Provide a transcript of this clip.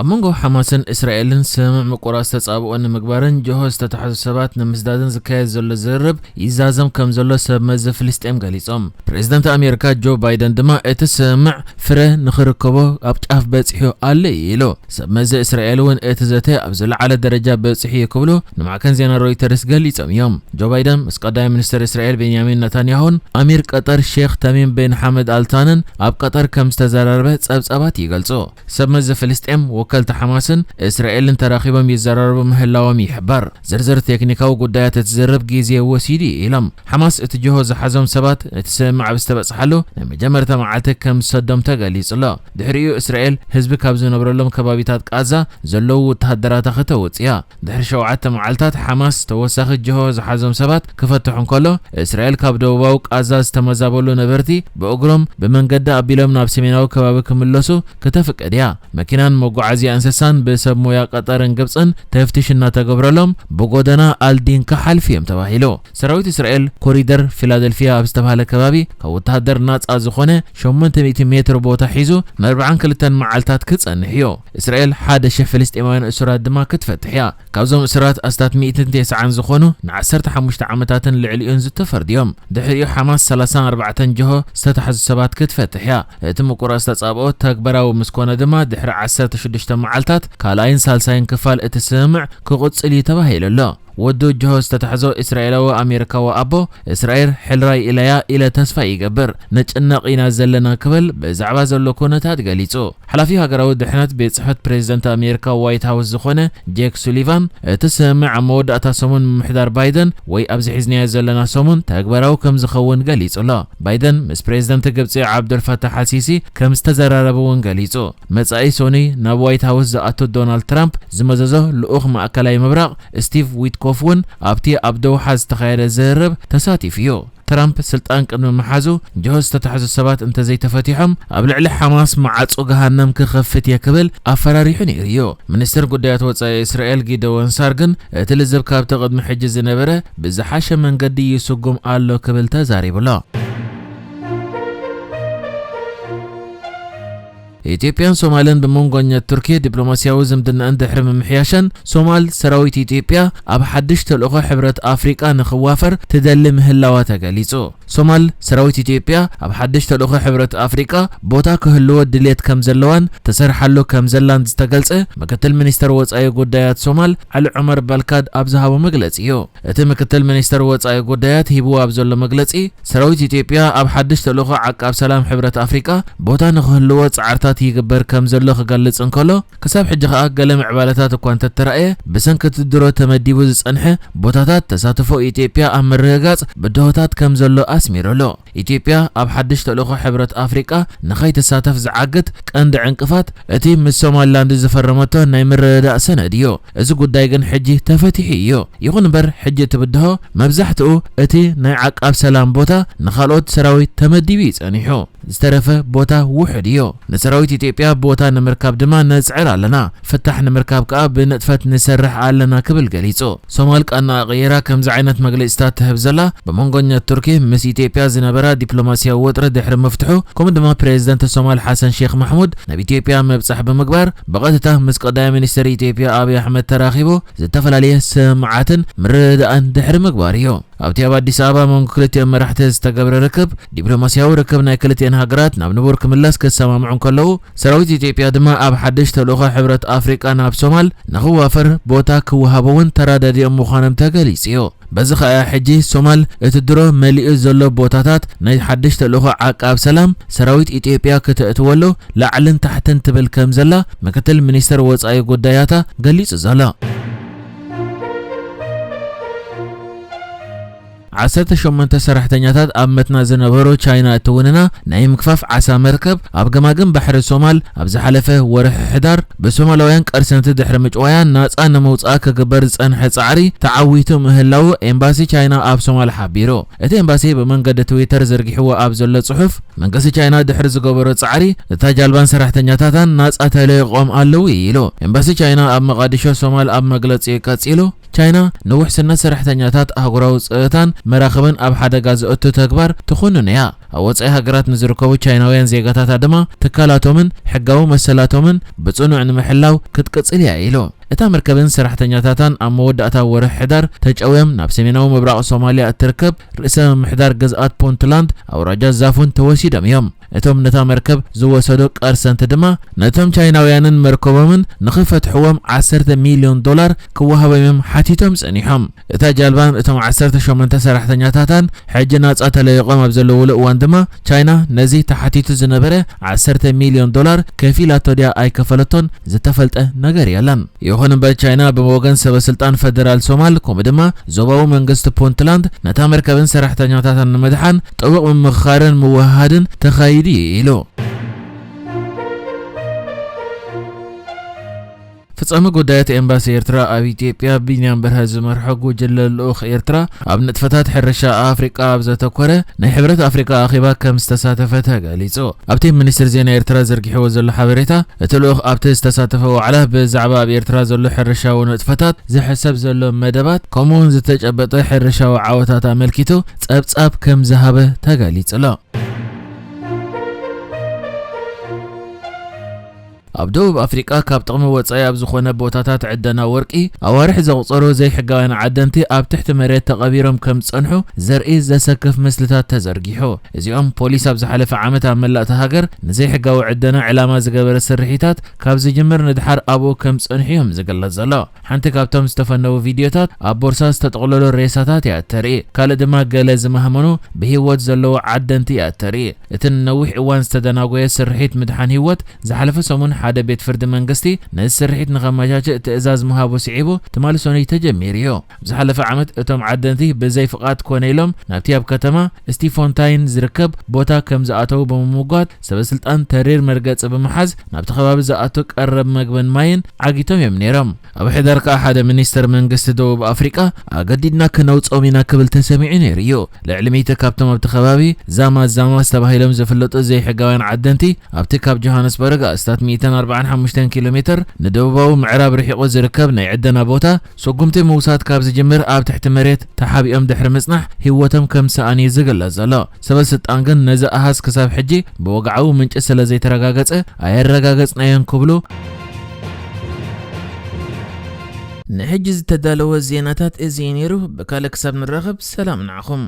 ኣብ መንጎ ሓማስን እስራኤልን ስምምዕ ምቁራጽ ተጻብኦ ንምግባርን ጅሆ ዝተታሕዙ ሰባት ንምስዳድን ዝካየድ ዘሎ ዝርርብ ይዛዘም ከም ዘሎ ሰብ መዚ ፍልስጤም ገሊጾም። ፕሬዝደንት ኣሜሪካ ጆ ባይደን ድማ እቲ ስምምዕ ፍረ ንኽርከቦ ኣብ ጫፍ በጺሑ ኣሎ ኢሉ። ሰብ መዚ እስራኤል እውን እቲ ዘተ ኣብ ዝለዓለ ደረጃ በጺሑ እዩ ክብሉ ንማዕከን ዜና ሮይተርስ ገሊጾም እዮም። ጆ ባይደን ምስ ቀዳማይ ሚኒስትር እስራኤል ቤንያሚን ነታንያሁን ኣሚር ቀጠር ሼክ ተሚም ቤን ሓመድ ኣልታንን ኣብ ቀጠር ከም ዝተዘራረበ ጸብጻባት ይገልጹ። ሰብ መዚ ፍልስጤም፣ ወከልቲ ሓማስን እስራኤልን ተራኺቦም ይዘራረቡ ምህላዎም ይሕበር። ዝርዝር ቴክኒካዊ ጉዳያት እቲ ዝርርብ ግዜ ወሲዱ እዩ ኢሎም። ሓማስ እቲ ጅሆ ዝሓዞም ሰባት እቲ ስምምዕ ኣብ ዝተበጽሓሉ ናይ መጀመርታ መዓልቲ ከም ዝሰዶም ተገሊጹ ኣሎ። ድሕሪኡ እስራኤል ህዝቢ ካብ ዝነብረሎም ከባቢታት ቃዛ ዘለዉ ወተሃደራታ ከተውጽእ እያ። ድሕሪ ሸውዓተ መዓልታት ሓማስ ተወሳኺ ጅሆ ዝሓዞም ሰባት ክፈትሑ እንከሎ፣ እስራኤል ካብ ደቡባዊ ቃዛ ዝተመዛበሉ ነበርቲ ብእግሮም ብመንገዲ ኣቢሎም ናብ ሰሜናዊ ከባቢ ክምለሱ ክተፍቅድ እያ። መኪናን መጓዓዝያ እንስሳን ብሰብ ሞያ ቀጠርን ግብጽን ተፍትሽ እናተገብረሎም ብጎደና ኣልዲን ክሓልፉ እዮም ተባሂሉ። ሰራዊት እስራኤል ኮሪደር ፊላደልፊያ ኣብ ዝተባህለ ከባቢ ካብ ወተሃደር ናጻ ዝኾነ ሸሞንተ ሚእቲ ሜትሮ ቦታ ሒዙ ንኣርብዓን ክልተን መዓልታት ክጸንሕ እዩ። እስራኤል ሓደ ሽሕ ፍልስጤማውያን እሱራት ድማ ክትፈትሕ እያ። ካብዞም እሱራት ኣስታት ሚእትን ተስዓን ዝኾኑ ንዓሰርተ ሓሙሽተ ዓመታትን ልዕሊኡን ዝተፈርዱ እዮም። ድሕሪኡ ሓማስ ሰላሳን ኣርባዕተን ጅሆ ዝተታሕዙ ሰባት ክትፈትሕ እያ። እቲ ምቁራጽ ተጻብኦ ተግባራዊ ምስ ኮነ ድማ ድሕሪ ዓሰርተ ሽዱሽተ መዓልታት ካልኣይን ሳልሳይን ክፋል እቲ ስምምዕ ክቕጽል እዩ ተባሂሉ ኣሎ። ወዱ ጅሆ ዝተታሕዞ እስራኤላዊ ኣሜሪካዊ ኣቦ እስራኤል ሕልራይ ኢላያ ኢለ ተስፋ ይገብር። ንጭነቕ ኢና ዘለና ክብል ብዛዕባ ዘሎ ኩነታት ገሊጹ። ሓላፊ ሃገራዊ ድሕነት ቤት ጽሕፈት ፕሬዝደንት ኣሜሪካ ዋይት ሃውስ ዝኾነ ጄክ ሱሊቫን እቲ ስምምዕ ኣብ መወዳእታ ሰሙን ምምሕዳር ባይደን ወይ ኣብዚ ሒዝናዮ ዘለና ሰሙን ተግባራዊ ከም ዝኸውን ገሊጹ ኣሎ። ባይደን ምስ ፕሬዝደንት ግብጺ ዓብደልፋታሕ ኣልሲሲ ከም ዝተዘራረቡ እውን ገሊጹ። መጻኢ ሶኒ ናብ ዋይት ሃውስ ዝኣቱ ዶናልድ ትራምፕ ዝመዘዞ ልኡኽ ማእከላይ ምብራቕ ስቲቭ ዊትኮፍ እውን ኣብቲ ኣብ ደውሓ ዝተኻየደ ዝርርብ ተሳቲፉ እዩ። ትራምፕ ስልጣን ቅድሚ ምሓዙ ጅሆ ዝተታሕዙ ሰባት እንተዘይተፈቲሖም ኣብ ልዕሊ ሓማስ መዓጹ ገሃነም ክኸፍት እየ ክብል ኣፈራሪሑ ነይሩ እዩ። ሚኒስትር ጉዳያት ወጻኢ እስራኤል ጊደዎን ሳር ግን እቲ ልዝብ ካብቲ ቅድሚ ሕጂ ዝነበረ ብዝሓሸ መንገዲ ይስጉም ኣሎ ክብል ተዛሪቡ ኣሎ። ኢትዮጵያን ሶማልን ብመንጎኛ ቱርኪ ዲፕሎማስያዊ ዝምድናኣን ድሕሪ ምምሕያሸን፣ ሶማል ሰራዊት ኢትዮጵያ ኣብ ሓድሽ ተልእኾ ሕብረት ኣፍሪቃ ንኽዋፈር ትደሊ ምህላዋ ተገሊጹ። ሶማል ሰራዊት ኢትዮጵያ ኣብ ሓድሽ ተልእኾ ሕብረት ኣፍሪቃ ቦታ ክህልዎ ድሌት ከም ዘለዋን ተሰርሓሉ ከም ዘላን ዝተገልጸ ምክትል ሚኒስተር ወጻኢ ጉዳያት ሶማል ዓሊ ዑመር በልካድ ኣብ ዝሃቦ መግለጺ እዩ። እቲ ምክትል ሚኒስተር ወጻኢ ጉዳያት ሂብዎ ኣብ ዘሎ መግለጺ፣ ሰራዊት ኢትዮጵያ ኣብ ሓድሽ ተልእኾ ዓቃብ ሰላም ሕብረት ኣፍሪቃ ቦታ ንኽህልዎ ጻዕርታት ይግበር ከም ዘሎ ክገልጽ እንከሎ፣ ክሳብ ሕጂ ከኣ ገለ ምዕባለታት እኳ እንተተራእየ፣ ብሰንኪ እቲ ድሮ ተመዲቡ ዝጸንሐ ቦታታት ተሳትፎ ኢትዮጵያ ኣብ ምርግጋጽ ብድሆታት ከም ዘሎ ኣስሚሩ ኣሎ። ኢትዮጵያ ኣብ ሓድሽ ተልእኾ ሕብረት ኣፍሪቃ ንኸይትሳተፍ ዝዓግት ቀንዲ ዕንቅፋት እቲ ምስ ሶማሊላንድ ዝፈረመቶ ናይ ምርድዳእ ሰነድ እዩ። እዚ ጉዳይ ግን ሕጂ ተፈቲሑ እዩ። ይኹን እምበር ሕጂ እቲ ብድሆ መብዛሕትኡ እቲ ናይ ዓቃብ ሰላም ቦታ ንኻልኦት ሰራዊት ተመዲቡ እዩ ጸኒሑ። ዝተረፈ ቦታ ውሑድ እዩ። ንሰራዊት ኢትዮጵያ ቦታ ንምርካብ ድማ ነጽዕር ኣለና። ፍታሕ ንምርካብ ከኣ ብንጥፈት ንሰርሕ ኣለና ክብል ገሊጹ። ሶማል ቃና ቀይራ ከምዚ ዓይነት መግለጺታት ትህብ ዘላ ብመንጎኛ ቱርኪ ምስ ኢትዮጵያ ዝነበራ ዲፕሎማስያዊ ወጥረት ድሕሪ ምፍትሑ፣ ከምኡ ድማ ፕሬዝደንት ሶማል ሓሰን ሼክ ማሕሙድ ናብ ኢትዮጵያ ምብጻሕ ብምግባር ብቐጥታ ምስ ቀዳማይ ሚኒስትር ኢትዮጵያ ኣብይ ኣሕመድ ተራኺቡ ዝተፈላለየ ስምምዓትን ምርድዳእን ድሕሪ ምግባር እዩ። ኣብቲ ኣብ ኣዲስ ኣበባ መንጎ ክልቲኦም መራሕቲ ዝተገብረ ርክብ፣ ዲፕሎማስያዊ ርክብ ናይ ክልቲኤን ሃገራት ናብ ንቡር ክምለስ ክሰማምዑ እንከለዉ፣ ሰራዊት ኢትዮጵያ ድማ ኣብ ሓድሽ ተልእኾ ሕብረት ኣፍሪቃ ናብ ሶማል ንኽዋፈር ቦታ ክወሃቦ እውን ተራዳዲኦም ምዃኖም ተገሊጹ እዩ። በዚ ኸኣ ሕጂ ሶማል እቲ ድሮ መሊኡ ዘሎ ቦታታት ናይ ሓድሽ ተልእኾ ዓቃብ ሰላም ሰራዊት ኢትዮጵያ ክተእትወሉ ላዕልን ታሕትን ትብል ከም ዘላ ምክትል ሚኒስተር ወጻኢ ጉዳያታ ገሊጹ ዘሎ። ዓሰርተ ሸሞንተ ሰራሕተኛታት ኣብ መትና ዝነበሩ ቻይና እትውንና ናይ ምግፋፍ ዓሳ መርከብ ኣብ ገማግም ባሕሪ ሶማል ኣብ ዝሓለፈ ወርሒ ሕዳር ብሶማላውያን ቀርሰንቲ ድሕሪ ምጭዋያ ናጻ ንምውጻኣ ክግበር ዝጸንሐ ጻዕሪ ተዓዊቱ ምህላዉ ኤምባሲ ቻይና ኣብ ሶማል ሓቢሩ። እቲ ኤምባሲ ብመንገዲ ትዊተር ዘርጊሕዎ ኣብ ዘሎ ጽሑፍ፣ መንግስቲ ቻይና ድሕሪ ዝገበሮ ጻዕሪ እታ ጃልባን ሰራሕተኛታታን ናጻ ተለቂቖም ኣለዉ ኢሉ። ኤምባሲ ቻይና ኣብ መቓዲሾ ሶማል ኣብ መግለጺ ቀጺሉ፣ ቻይና ንውሕስነት ሰራሕተኛታት ኣህጉራዊ ጸጥታን መራኽብን ኣብ ሓደጋ ዘእቱ ተግባር ትኹንን እያ። ኣብ ወጻኢ ሃገራት ንዝርከቡ ቻይናውያን ዜጋታታ ድማ ትካላቶምን ሕጋዊ መሰላቶምን ብጽኑዕ ንምሕላው ክትቅጽል እያ ኢሉ። እታ መርከብን ሰራሕተኛታታን ኣብ መወዳእታ ወርሒ ሕዳር ተጨውዮም ናብ ሰሜናዊ ምብራቕ ሶማልያ እትርከብ ርእሰ ምምሕዳር ግዝኣት ፑንትላንድ ኣውራጃ ዛፉን ተወሲዶም እዮም። እቶም ነታ መርከብ ዝወሰዶ ቀርሰንቲ ድማ ነቶም ቻይናውያንን መርከቦምን ንኽፈትሕዎም ዓሰርተ ሚልዮን ዶላር ክወሃቦም እዮም ሓቲቶም ጸኒሖም። እታ ጃልባን እቶም ዓሰርተ ሸሞንተ ሰራሕተኛታታን ሕጂ ናጻ ተለይቖም ኣብ ዘለውሉ እዋን ድማ ቻይና ነዚ ተሓቲቱ ዝነበረ ዓሰርተ ሚልዮን ዶላር ከፊላቶ ድያ ኣይከፈለቶን ዝተፈልጠ ነገር የለን። ይኹን እምበር ቻይና ብወገን ሰበ ስልጣን ፈደራል ሶማል ከምኡ ድማ ዞባዊ መንግስቲ ፑንትላንድ ነታ መርከብን ሰራሕተኛታታን ንምድሓን ጥቡቕ ምምኽኻርን ምውህሃድን ተኻይዱ እዩ ኢሉ። ፍጻመ ጉዳያት ኤምባሲ ኤርትራ ኣብ ኢትዮጵያ ቢንያም በርሀ ዝመርሖ ጉጅለ ልኡኽ ኤርትራ ኣብ ንጥፈታት ሕርሻ ኣፍሪቃ ኣብ ዘተኮረ ናይ ሕብረት ኣፍሪቃ ኣኼባ ከም ዝተሳተፈ ተገሊጹ። ኣብቲ ሚኒስትር ዜና ኤርትራ ዘርጊሕዎ ዘሎ ሓበሬታ፣ እቲ ልኡኽ ኣብቲ ዝተሳተፈ ዋዕላ ብዛዕባ ኣብ ኤርትራ ዘሎ ሕርሻዊ ንጥፈታት፣ ዝሕሰብ ዘሎ መደባት፣ ከምኡውን ዝተጨበጠ ሕርሻዊ ዓወታት ኣመልኪቱ ጸብጻብ ከም ዝሃበ ተገሊጹ ኣሎ። ኣብ ደቡብ ኣፍሪቃ ካብ ጥቕሚ ወጻኢ ኣብ ዝኾነ ቦታታት ዕደና ወርቂ ኣዋርሕ ዘቑጸሩ ዘይሕጋውያን ዓደንቲ ኣብ ትሕቲ መሬት ተቐቢሮም ከም ዝጸንሑ ዘርኢ ዘሰክፍ ምስልታት ተዘርጊሑ። እዚኦም ፖሊስ ኣብ ዝሓለፈ ዓመት ኣብ መላእ እታ ሃገር ንዘይሕጋዊ ዕደና ዕላማ ዝገበረ ስርሒታት ካብ ዝጅምር ንድሓር ኣብኡ ከም ዝጸንሑ እዮም ዝግለጽ ዘሎ። ሓንቲ ካብቶም ዝተፈነዉ ቪድዮታት ኣብ ቦርሳ ዝተጠቕለሉ ሬሳታት እያ እተርኢ። ካልእ ድማ ገለ ዝማህመኑ ብህይወት ዘለዉ ዓደንቲ እያ እተርኢ። እቲ ንነዊሕ እዋን ዝተደናጎየ ስርሒት ምድሓን ህይወት ዝሓለፈ ሰሙን ሓደ ቤት ፍርዲ መንግስቲ ነዚ ስርሒት ንኸመቻችእ ትእዛዝ ምሃቡ ስዒቡ ትማሊ ሰኑይ ተጀሚሩ እዩ። ኣብ ዝሓለፈ ዓመት እቶም ዓደንቲ ብዘይ ፍቓድ ኮነ ኢሎም ናብቲ ኣብ ከተማ ስቲፎንታይን ዝርከብ ቦታ ከም ዝኣተዉ ብምምጓት ሰበ ስልጣን ተሪር መርገጺ ብምሓዝ ናብቲ ከባቢ ዝኣቱ ቀረብ መግብን ማይን ዓጊቶም እዮም ነይሮም። ኣብ ሕዳር ከኣ ሓደ ሚኒስተር መንግስቲ ደቡብ ኣፍሪቃ ኣገዲድና ክነውጽኦም ኢና ክብል ተሰሚዑ ነይሩ እዩ። ልዕሊ ሚእቲ ካብቶም ኣብቲ ከባቢ ዛማ ዛማስ ተባሂሎም ዝፍለጡ ዘይሕጋውያን ዓደንቲ ኣብቲ ካብ ጆሃንስበርግ ኣስታት ሚእትን ኣርባዓን ሓሙሽተን ኪሎ ሜትር ንደቡባዊ ምዕራብ ርሒቑ ዝርከብ ናይ ዕደና ቦታ ስጉምቲ ምውሳድ ካብ ዝጅምር ኣብ ትሕቲ መሬት ተሓቢኦም ድሕሪ ምጽናሕ ህይወቶም ከም ዝሰኣኑ እዩ ዝግለጽ ዘሎ። ሰበ ስልጣን ግን ነዚ ኣሃዝ ክሳብ ሕጂ ብወግዓዊ ምንጪ ስለ ዘይተረጋገጸ ኣየረጋገጽናዮን ክብሉ ንሕጂ ዝተዳለወ ዜናታት እዚ እዩ ነይሩ። ብካልእ ክሳብ ንራኸብ ሰላም ንዓኹም።